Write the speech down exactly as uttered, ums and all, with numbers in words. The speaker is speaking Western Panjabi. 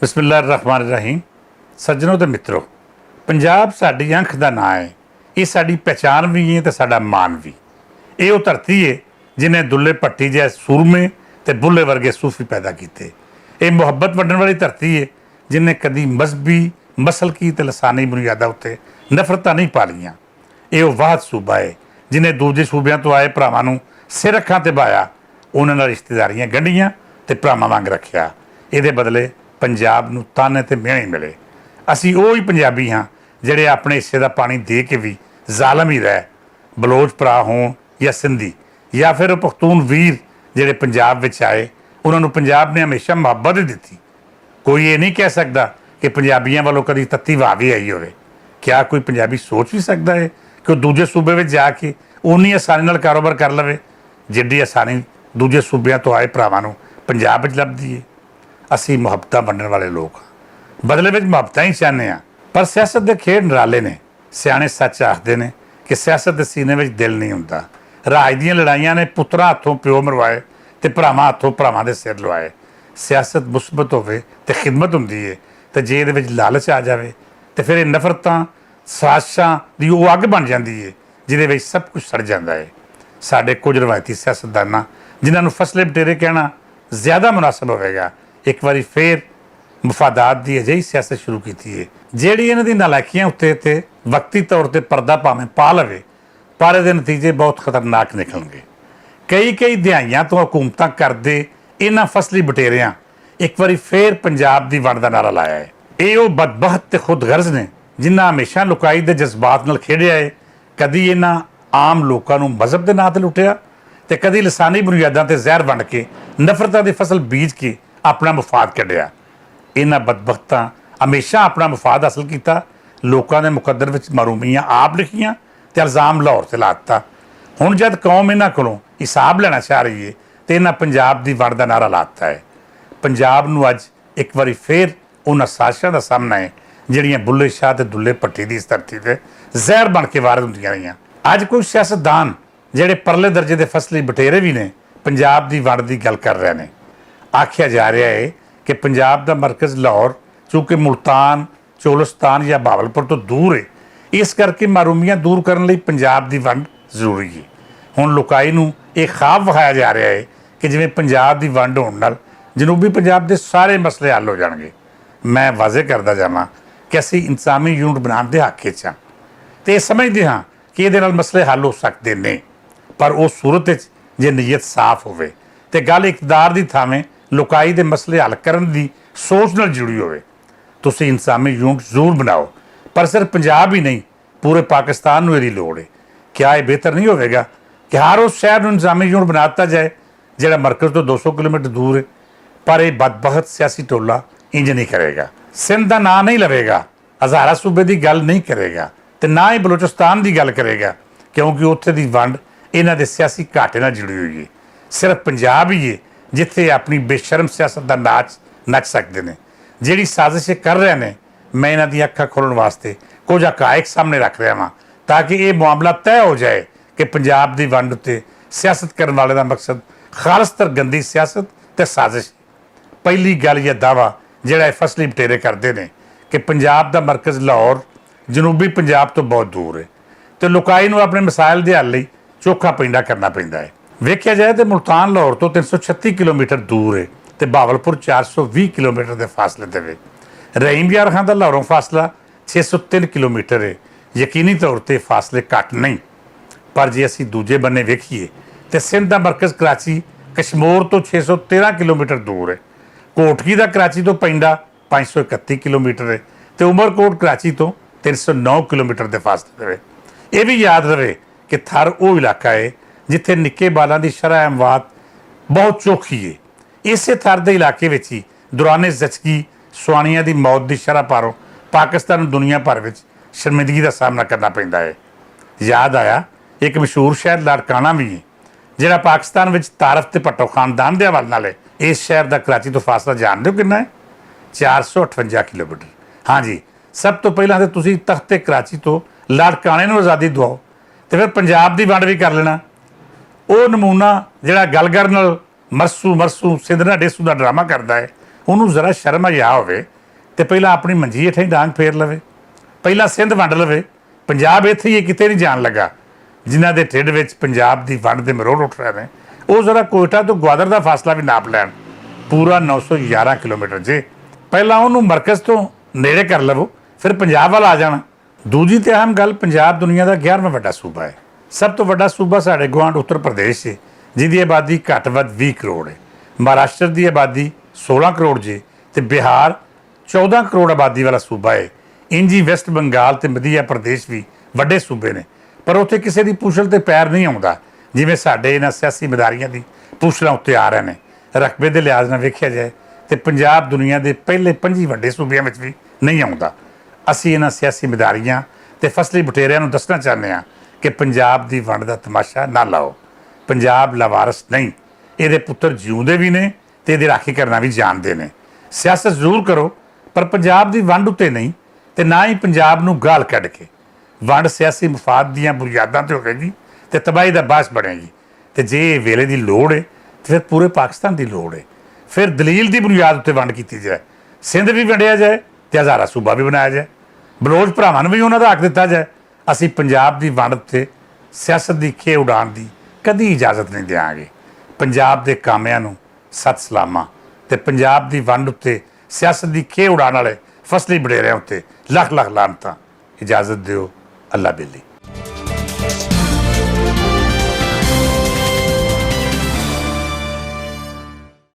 بسم اللہ الرحمن الرحیم۔ سجنوں تے متروں، پنجاب ساڈی انکھ دا ناں ہے۔ ایہہ ساڈی پہچان وی ہے تے ساڈا مان وی۔ ایہہ او دھرتی ہے جنہیں دلے پٹی جائے سورمے تے بلے ورگے صوفی پیدا کیتے۔ ایہہ محبت ونڈن والی دھرتی ہے جنہیں کدی مذہبی، مسلکی تے لسانی بنیاداں اتے نفرتاں نہیں پالیاں۔ ایہہ او واحد صوبہ ہے جنہیں دوجے صوبیاں توں آئے پراواں نوں سر اکھاں تے بھایا، انہاں نال رشتہ داریاں گنڈیاں تے پراواں وانگ رکھیا۔ ایہدے بدلے پنجاب نوں تانے تے مینے ملے۔ اسی اوہی پنجابی ہاں جڑے اپنے حصے دا پانی دے کے وی ظالم ہی رہ، بلوچ پرا ہون یا سندھی، یا پھر او پختون ویر جڑے پنجاب وچ آئے، انہاں نوں پنجاب نے ہمیشہ محبت ہی دتی۔ کوئی ایہہ نہیں کہہ سکدا کہ پنجابیاں والوں کدی تتی واوی آئی ہووے۔ کیا کوئی پنجابی سوچ وی سکدا ہے کہ او دوجے صوبے وچ جا کے اونی آسانی نال کاروبار کر لوے جڈی آسانی دوجے صوبیاں توں آئے پراواں نوں پنجاب وچ لبدی ہے؟ اسی محبتاں ونڈن والے لوک ہاں، بدلے وچ محبتاں ہی چاہنے ہاں۔ پر سیاست دے کھیڈ نرالے نے۔ سیانے سچ آکھدے نے کہ سیاست دے سینے وچ دل نہیں ہوندا۔ راج دیاں لڑائیاں نے پتراں ہتھوں پیو مروائے تے پراواں ہتھوں پراواں دے سر لوائے۔ سیاست مثبت ہووے تے خدمت ہوندی ہے، تے جے ایہدے وچ لالچ آ جاوے تے فیر ایہہ نفرتاں، سازشاں دی او اگ بن جاندی ہے جدے وچ سب کچھ سڑ جاندا ہے۔ ساڈے کچھ روایتی سیاستداناں، جنہاں نوں فصلے بٹیرے کہنا زیادہ مناسب ہووے گا، اک واری فیر مفادات دی اجہی سیاست شروع کیتی ہے، جیہڑی انہاں دی نالائکیاں اتے تے وقتی طور تے پردہ پاویں پا لوے، پر ایہدے نتیجے بہت خطرناک نکلن گے۔ کئی کئی دہائیاں توں حکومتاں کردے انہاں فصلی بٹیریاں اک واری فیر پنجاب دی ونڈ دا نعرہ لایا ہے۔ ایہہ او بدبخت تے خود غرض نے، جنہاں ہمیشہ لوکائی دے جذبات نال کھیڈیا ہے۔ کدی انہاں عام لوکاں نوں مذہب دے ناں تے لٹیا، تے کدی لسانی بنیاداں تے زہر ونڈ کے نفرتاں دی فصل بیج کے اپنا مفاد کڈیا۔ انہاں بدبختاں ہمیشہ اپنا مفاد حاصل کیتا۔ لوکاں دے مقدر وچ معرومیاں آپ لکھیاں تے الزام لاہور تے لاتا۔ ہن جد قوم انہاں کولوں حساب لینا چاہ رہی ہے، تے انہاں پنجاب دی ونڈ دا نعرہ لاتا ہے۔ پنجاب نوں اج اک واری فیر انہاں سازشاں دا سامنا ہے، جڑیاں بلے شاہ تے دلے پٹی دی اس دھرتی تے زہر بن کے وارد ہوندیاں رہیاں۔ اج کوئی سیاستدان جڑے پرلے درجے دے فصلی بٹیرے وی نے، پنجاب دی ونڈ دی گل کر رہے نے۔ آکھیا جا رہا ہے کہ پنجاب دا مرکز لاہور، چونکہ ملتان، چولستان یا بھاولپور توں دور ہے، اس کرکے محرومیاں دور کرن لئی پنجاب دی ونڈ ضروری ہے۔ ہن لوکائی نوں ایہہ خواب وکھایا جا رہا ہے کہ جیویں پنجاب دی ونڈ ہون نال جنوبی پنجاب دے سارے مسئلے حل ہو جانگے۔ میں واضح کردا جاواں کہ اسی انتظامی یونٹ بنان دے حق وچ ہاں، تے ایہہ سمجھدے ہاں کہ ایہدے نال مسئلے حل ہو سکدے نیں۔ پر او صورت وچ جے نیت صاف ہووے، تے گل اقتدار دی تھاویں لوکائی دے مسئلے حل کرن دی سوچ نال جڑی ہووے، تسی انتظامی یونٹ ضرور بناؤ۔ پر صرف پنجاب ہی نہیں، پورے پاکستان نوں ایہدی لوڑ ہے۔ کیا ایہہ بہتر نہیں ہووے گا کہ ہر اس شہر نوں انتظامی یونٹ بنا دتا جائے، جڑا مرکز توں دو سو کلومیٹر دور ہے؟ پر ایہہ بدبخت سیاسی ٹولہ انج نہیں کرے گا۔ سندھ دا ناں نہیں لوے گا، ہزارہ صوبے دی گل نہیں کرے گا، تے نہ ہی بلوچستان دی گل کرے گا، کیونکہ اتھے دی ونڈ انہاں دے سیاسی گھاٹے نال جڑی ہوئی ہے۔ صرف پنجاب ہی ہے جتھے اپنی بے شرم سیاست دا ناچ نچ سکدے نے۔ جیہڑی سازش کر رہے نے، میں انہاں دیاں اکھاں کھولن واسطے کچھ حقائق سامنے رکھ رہا ہاں، تاکہ ایہہ معاملہ طے ہو جائے کہ پنجاب دی ونڈ اتے سیاست کرن والے دا مقصد خالص تر گندی سیاست تے سازش۔ پہلی گل یا دعویٰ جڑا ایہہ فصلی بٹیرے کردے نے کہ پنجاب دا مرکز لاہور جنوبی پنجاب توں بہت دور ہے، تے لوکائی نوں اپنے مسائل دے حل لئی چوکھا پینڈا کرنا پیندا ہے۔ ویکھیا جائے تے ملتان لاہور توں تین سو چھتی کلومیٹر دور ہے، تے بھاولپور چار سو ویہہ کلومیٹر دے فاصلے تے وے۔ رحیم یار خان دا لاہوروں فاصلہ چھ سو تین کلومیٹر ہے۔ یقینی طور تے فاصلے گھٹ نہیں، پر جے اسی دوجے بننے ویکھیے تے سندھ دا مرکز کراچی کشمور توں چھ سو تیرہ کلومیٹر دور ہے۔ کوٹکی دا کراچی توں پینڈا پنج سو اکتی کلومیٹر ہے، تے عمر کوٹ کراچی توں تین سو نو کلومیٹر دے فاصلے تے ہے۔ ایہہ وی یاد رہے کہ تھر او علاقہ ہے جتھے نکے بالاں دی شرح اموات بہت چوکھی ہے۔ اسے تھر دے علاقے وچ ہی دوران زچگی سوانیاں دی موت دی شرح پاروں پاکستان نوں دنیا بھر وچ شرمندگی دا سامنا کرنا پیندا ہے۔ یاد آیا، ایک مشہور شہر لاڑکانہ وی ہے، جڑا پاکستان وچ تعارف تے پٹو خاندان دے حوالے نال ہے۔ اس شہر دا کراچی توں فاصلہ جان دیو کنا ہے؟ چار سو اٹھونجا کلومیٹر۔ ہاں جی، سب توں پہلاں تے تسی تخت کراچی توں لاڑکانے نوں آزادی دواؤ، تے پھر پنجاب دی ونڈ وی کر لینا۔ او نمونہ جڑا گل گل نال مرسو مرسو سندھ نہ ڈیسو دا ڈرامہ کردا ہے، انہوں ذرا شرم حیا ہووے۔ تے پہلا اپنی منجی ہیٹھاں ہی ڈانگ پھیر لوے، پہلا سندھ ونڈ لوے۔ پنجاب اتھے ہی کتے نہیں جان لگا۔ جنہاں دے ٹھڈ وچ پنجاب دی ونڈ دے مروڑ اٹھ رہے نے، او ذرا کوئٹہ تو گوادر دا فاصلہ بھی ناپ لین۔ پورا نو سو یارہ کلومیٹر جے۔ پہلا انہوں مرکز تو نیڑے کر لوو، پھر پنجاب والا آ جانا۔ دوجی تے اہم گل، پنجاب دنیا دا گیارہواں وڈا صوبہ ہے۔ سب تو وڈا صوبہ ساڈے گوانڈ اتر پردیش ہے، جس دی آبادی گھٹ ود ویہہ کروڑ ہے۔ مہاراشٹر دی آبادی سولہ کروڑ جے، تے بہار چودہ کروڑ آبادی والا صوبہ ہے۔ انجی ویسٹ بنگال تے مدھیہ پردیش وی وڈے صوبے نے، پر اتھے کسے دی پوچھل تے پیر نہیں آوندا۔ جویں ساڈے انہاں سیاسی مداریاں دی پوچھلاں اتھے آ رہے نے۔ رقبے دے لحاظ نال ویکھیا جائے تے پنجاب دنیا دے پہلے پنجی وڈے صوبیاں وچ وی نہیں آوندا۔ اسی انہاں سیاسی مداریاں تے فصلی بٹیریاں نوں دسنا چاہنے ہاں کہ پنجاب دی ونڈ دا تماشا نہ لاؤ۔ پنجاب لاوارث نہیں، ایہدے پتر جیوندے وی نے تے ایہدی راکھی کرنا وی جاندے نے۔ سیاست ضرور کرو، پر پنجاب دی ونڈ اتے نہیں، تے نہ ہی پنجاب نوں گال کڈ کے۔ ونڈ سیاسی مفاد دیاں بنیاداں تے ہووے گی تے تباہی دا باعث بنے گی۔ تے جے اے ویلے دی لوڑ ہے، تے پھر پورے پاکستان دی لوڑ ہے۔ پھر دلیل دی بنیاد اتے ونڈ کیتی جائے، سندھ وی ونڈیا جائے، تے ہزارہ صوبہ وی بنایا جائے، بلوچ بھراواں نوں وی انہاں دا حق دتا جائے۔ اسی پنجاب دی ونڈ اتے سیاست دی کھے اڈان دی کدی اجازت نہیں دیاں گے۔ پنجاب دے کامیاں نوں ست سلاماں، تے پنجاب دی ونڈ اتے سیاست دی کھے اڈان والے فصلی بڈیریاں اتے لکھ لکھ لعنتاں۔ اجازت دیو، اللہ بیلی۔